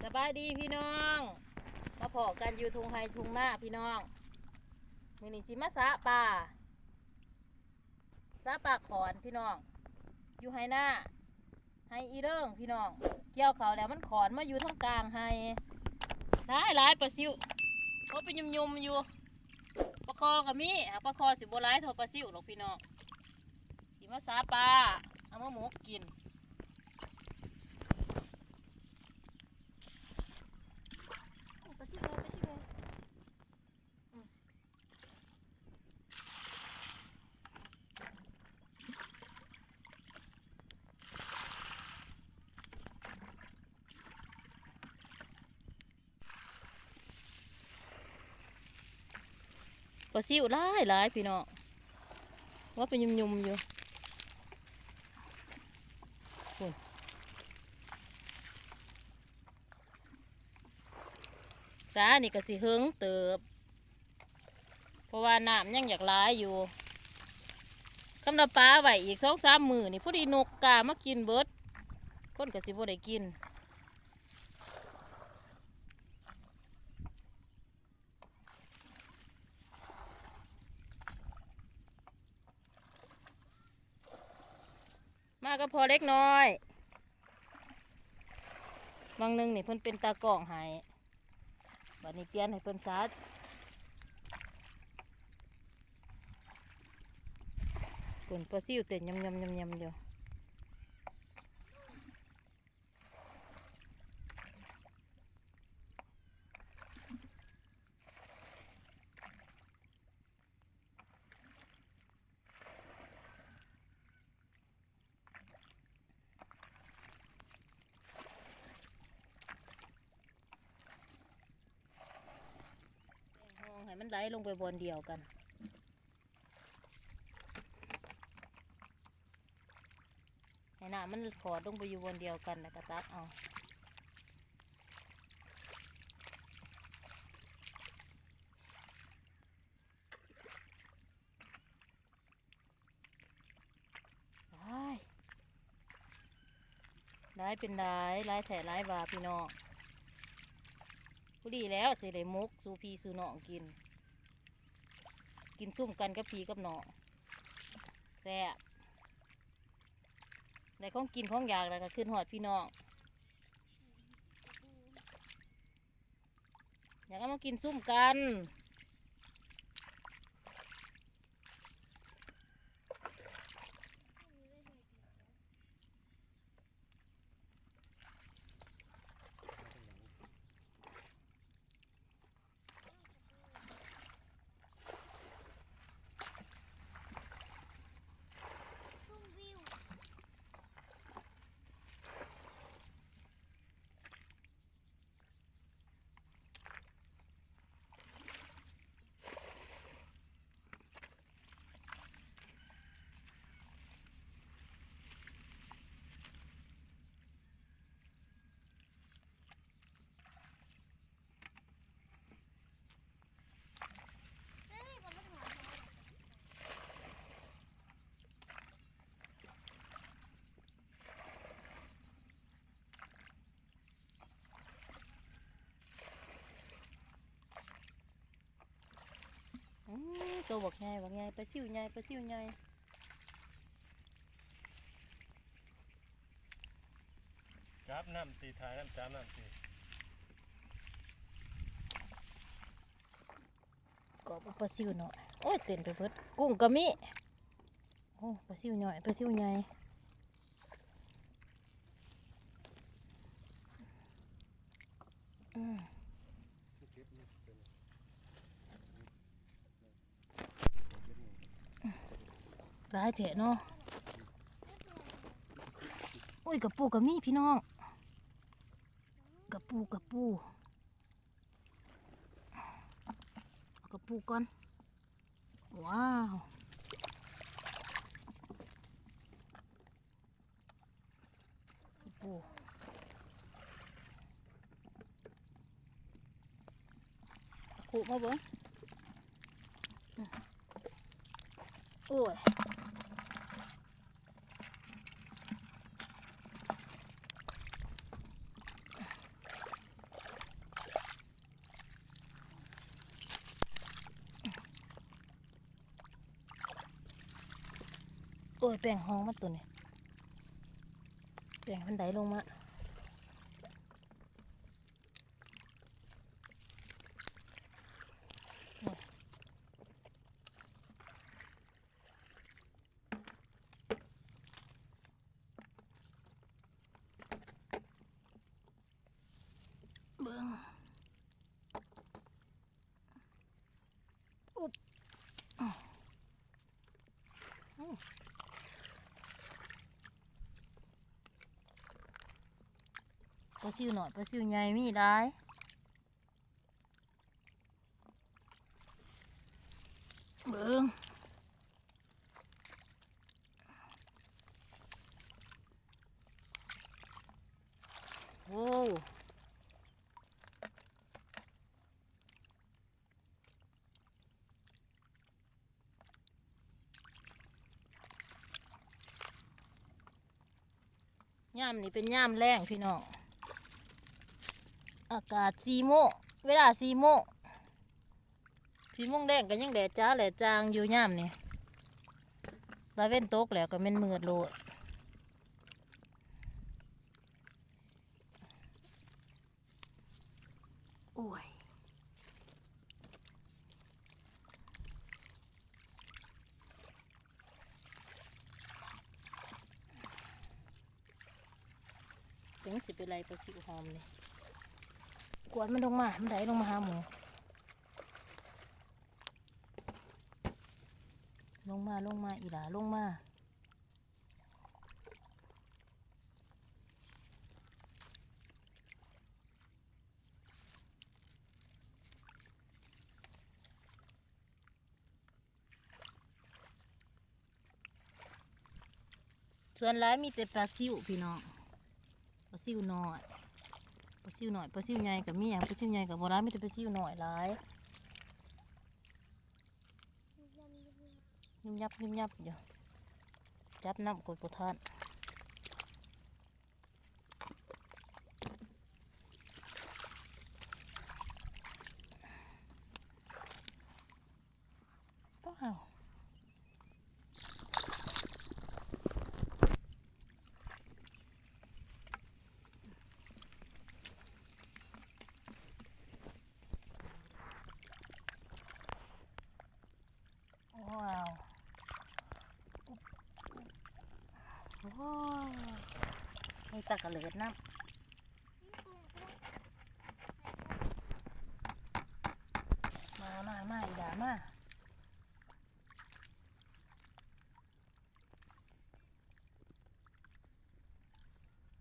ສະບາຍດີພີ່ນ້ອງ ມາພໍ້ກັນຢູ່ທົ່ງໄຮ່ທົ່ງນາພີ່ນ້ອງ. ມື້ນີ້ຊິມາສະປາ ສະປາຂອນພີ່ນ້ອງ ຢູ່ໄຮ່ນາ ໄຮ່ອີເລິງພີ່ນ້ອງ. ກ່ຽວເຂົ້າແລ້ວມັນຂອນມາຢູ່ທາງກາງໄຮ່ ຫຼາຍໆ ປາຊິວ ໂອ້ ເປັນຫຍຸ່ມໆຢູ່. ປາຄໍ່ກໍມີ ຫາກປາຄໍ່ຊິບໍ່ຫຼາຍເທົ່າປາຊິວດອກພີ່ນ້ອງ. ຊິມາສະປາ ເອົາມາໝົກກິນ. ປາຊິວເອີຍ ປາຊິວເອີຍ ອືມ ປາຊິວຫຼາຍໆ ພີ່ນ້ອງ ວ່າເປັນຫຍຸ່ມໆຢູ່ພຸ້ນ. ສານີ້ກໍຊິເຫິງເຕີບ ເພາະວ່ານ້ຳຍັງຢາກຫຼາຍຢູ່. ຄັນວ່າປາໄວ້ອີກສອງສາມມື້ນີ້ ພໍດີນົກກາມາກິນເບິດ ຄົນກໍຊິບໍ່ໄດ້ກິນ. ມາກັບພໍ່ເລັກນ້ອຍ ວັງໜຶ່ງນີ້ເພິ່ນເປັນຕາກ້ອງໃຫ້ ບັດນີ້ປ່ຽນໃຫ້ເພິ່ນສາ. ພຸ້ນ ປາຊິວເຕັ້ນຍຳໆໆໆຢູ່. ຫ້ອງໃຫ້ມັນໄຫຼລົງໄປບ່ອນດຽວກັນ ໃຫ້ນ້ຳມັນຂອດລົງໄປຢູ່ບ່ອນດຽວກັນ ແລ້ວກໍຕັກເອົາ. ຫຼາຍ ຫຼາຍເປັນຫຼາຍ ຫຼາຍແທ້ຫຼາຍວ່າພີ່ນ້ອງ. ພໍດີແລ້ວ ຊິໄດ້ໝົກສູ່ພີ່ສູ່ນ້ອງກິນ ກິນຊຸມກັນກັບພີ່ກັບນ້ອງ ແຊບ. ໄດ້ຂອງກິນຂອງຢາກແລ້ວກໍຄິດຮອດພີ່ນ້ອງ ຢາກເອົາມາກິນຊຸມກັນ. ອື ໂຕບັກໃຫຍ່ ບັກໃຫຍ່ ປາຊິວໃຫຍ່ ປາຊິວໃຫຍ່. ຈັບນ້ຳຕິ ຖ່າຍນ້ຳ ຈັບນ້ຳຕິ. ກອບເອົາປາຊິວນ້ອຍ ໂອ້ຍ ເຕັມໄປເບິດ ກຸ້ງກໍມີ. ໂອ້ ປາຊິວນ້ອຍ ປາຊິວໃຫຍ່. ອືມ ຫຼາຍແທ້ເນາະ. ໂອ້ຍ ກະປູກະມີພີ່ນ້ອງ ກະປູ ກະປູ. ເອົາກະປູກ່ອນ. ວ້າວ ກະປູ ຄຸມາເບິ່ງ. ໂອ້ຍ. ໂອ້ຍ ແປ້ງຫ້ອງມັນໂຕນີ້ ແປ້ງມັນໄດລົງມາ. ເບິ່ງ ອຸບ ປາຊິວນ້ອຍ ປາຊິວໃຫຍ່ມີຫຼາຍ. ເບິ່ງ ໂອ້ ຍາມນີ້ເປັນຍາມແລງພີ່ນ້ອງ ອາກາດສີ່ໂມງ ເວລາສີ່ໂມງ ສີ່ໂມງແລງກໍຍັງແດດຈ້າແດດຈ່າງຢູ່ຍາມນີ້ ຕາເວັນຕົກແລ້ວກໍແມ່ນມືດໂລດ. ໂອ້ຍ ຈັ່ງຊິໄປໄລ່ປາຊິວຫອມນີ້ ກວນມັນລົງມາ ມັນໄດລົງມາຫາໝູ່ ລົງມາ ລົງມາ ອີ່ຫຼ້າ ລົງມາ. ສ່ວນຫຼາຍມີແຕ່ປາຊິວພີ່ນ້ອງ ປາຊິວນ້ອຍ ປາຊິວນ້ອຍ ປາຊິວໃຫຍ່ກໍມີ ປາຊິວໃຫຍ່ກໍບໍ່ຫຼາຍ ມີແຕ່ປາຊິວນ້ອຍຫຼາຍ. ງຸບງັບງຸບງັບຢູ່ ຈັບນ້ຳກົດບໍ່ທັນ. ວ້າວ ວ້າວ ໂອ້ຍ ມີຕາກະເລີດນຳ ມາ ມາ ມາ ອີ່ຫຼ້າມາ.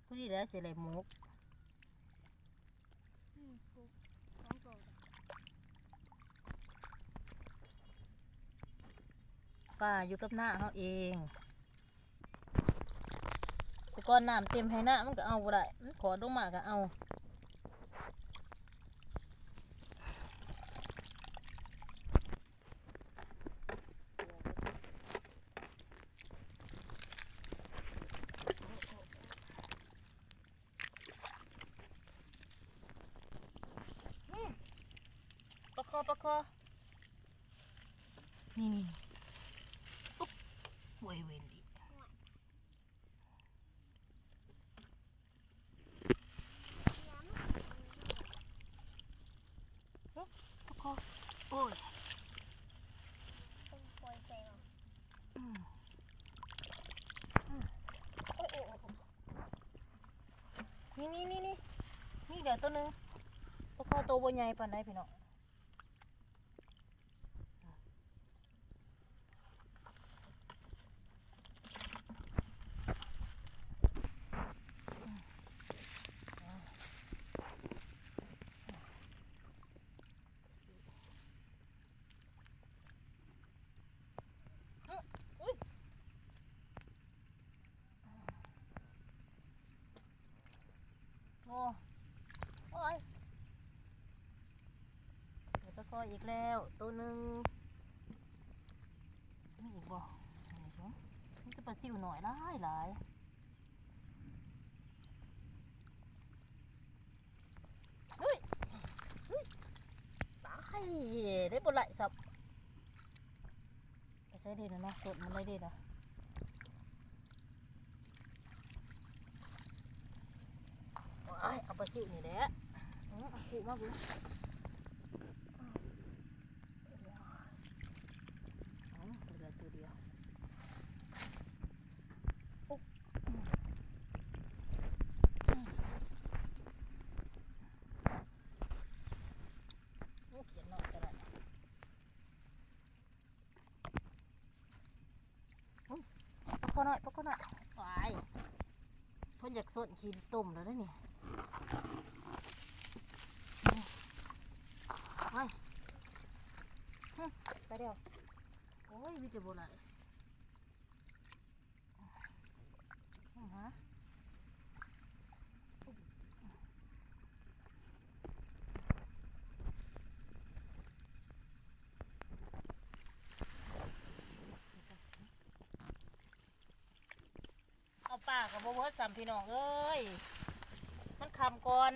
ພໍດີແລ້ວຊິໄດ້ໝົກ ປາຢູ່ກັບນາເຮົາເອງ ແຕ່ກ່ອນນ້ຳເຕັມໄຮ່ນາ ມັນກໍເອົາບໍ່ໄດ້ ມັນຂອດລົງມາກໍເອົາ. ປາຄໍ່ ປາຄໍ່ ນີ້ໆ ອຸບ ໂອ້ຍ ເວັນອີກ. ໂອ້ຍ ນີ້ໆໆໆ ນີ້ເດໂຕໜຶ່ງ ປາຄໍ່ໂຕບໍ່ໃຫຍ່ປານໃດພີ່ນ້ອງ. ໂອ້ ໂອ້ຍ ເປັນປາຄໍ່ອີກແລ້ວໂຕໜຶ່ງ. ມີອີກບໍ່? ມີແຕ່ປາຊິວນ້ອຍຫຼາຍໆ. ເຮີ້ຍ ເຮີ້ຍ ຕາຍ ໄດ້ບໍ່ໄລ່ຊ້ຳ. ໄປໃສເດນະ ສົດມັນໄດ້ເດນະ. ຊິວນີ້ແຫຼະ ເອີ ເອົາຄຸມາເບິ່ງ ເອົາ ເຫຼືອໂຕດຽວ ໂອ້ ໂອ້ ຂຽນນ້ອຍຂະໜາດ ປາຄໍນ້ອຍ ປາຄໍນ້ອຍ ວ້າຍ ເພິ່ນຢາກຊົນຂີ້ຕົມແລ້ວເດ້ນີ້ ໄປ ໄປແລ້ວ ໂອ້ຍ ມີແຕ່ບໍ່ຫຼາຍ ຫາ ເອົາປາກໍບໍ່ເບິດຊ້ຳ ພີ່ນ້ອງເອີຍ ມັນຄ່ຳກ່ອນ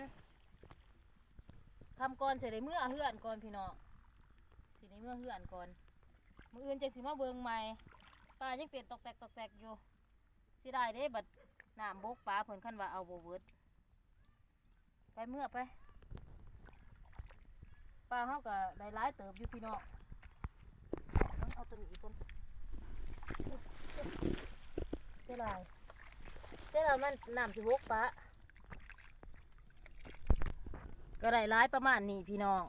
ຄ່ຳກ່ອນ ຊິໄດ້ເມືອເຮືອນກ່ອນ ພີ່ນ້ອງ ຊິໄດ້ເມືອເຮືອນກ່ອນ ມື້ອື່ນຈັ່ງຊິມາເບິ່ງໃໝ່ ປາຍັງເຕັ້ນຕອກແຕກຕອກແຕກຢູ່ ເສຍດາຍເດ້ ບັດນ້ຳບົກປາເພິ່ນ ຄັນວ່າເອົາບໍ່ເບິດ ໄປເມືອໄປ ປາເຮົາກໍໄດ້ຫຼາຍເຕີບຢູ່ພີ່ນ້ອງ ເອົາຕົວນີ້ອີກກ່ອນ ເສຍດາຍ ເສຍດາຍ ມັນນ້ຳຊິບົກປາ ກໍໄດ້ຫຼາຍປະມານນີ້ພີ່ນ້ອງ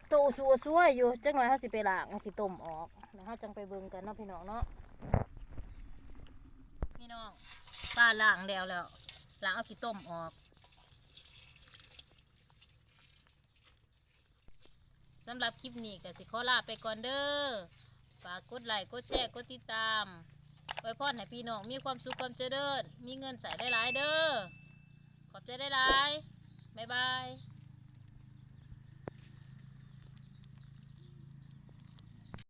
ໂຕຊົ່ວໆຢູ່ ຈັກໜ່ອຍເຮົາຊິໄປລ້າງເອົາຂີ້ຕົມອອກ ແລ້ວເຮົາຈັ່ງໄປເບິ່ງກັນເນາະພີ່ນ້ອງເນາະ ພີ່ນ້ອງ ປາລ້າງແລ້ວ ແລ້ວລ້າງເອົາຂີ້ຕົມອອກ ສຳລັບຄລິບນີ້ກໍຊິຂໍລາໄປກ່ອນເດີ້ ຝາກກົດໄລ້ ກົດແຊ ກົດຕິດຕາມ ອວຍພອນໃຫ້ພີ່ນ້ອງມີຄວາມສຸກຄວາມຈະເລີນ ມີເງິນໃຊ້ຫຼາຍໆເດີ້ ຂອບໃຈຫຼາຍໆ.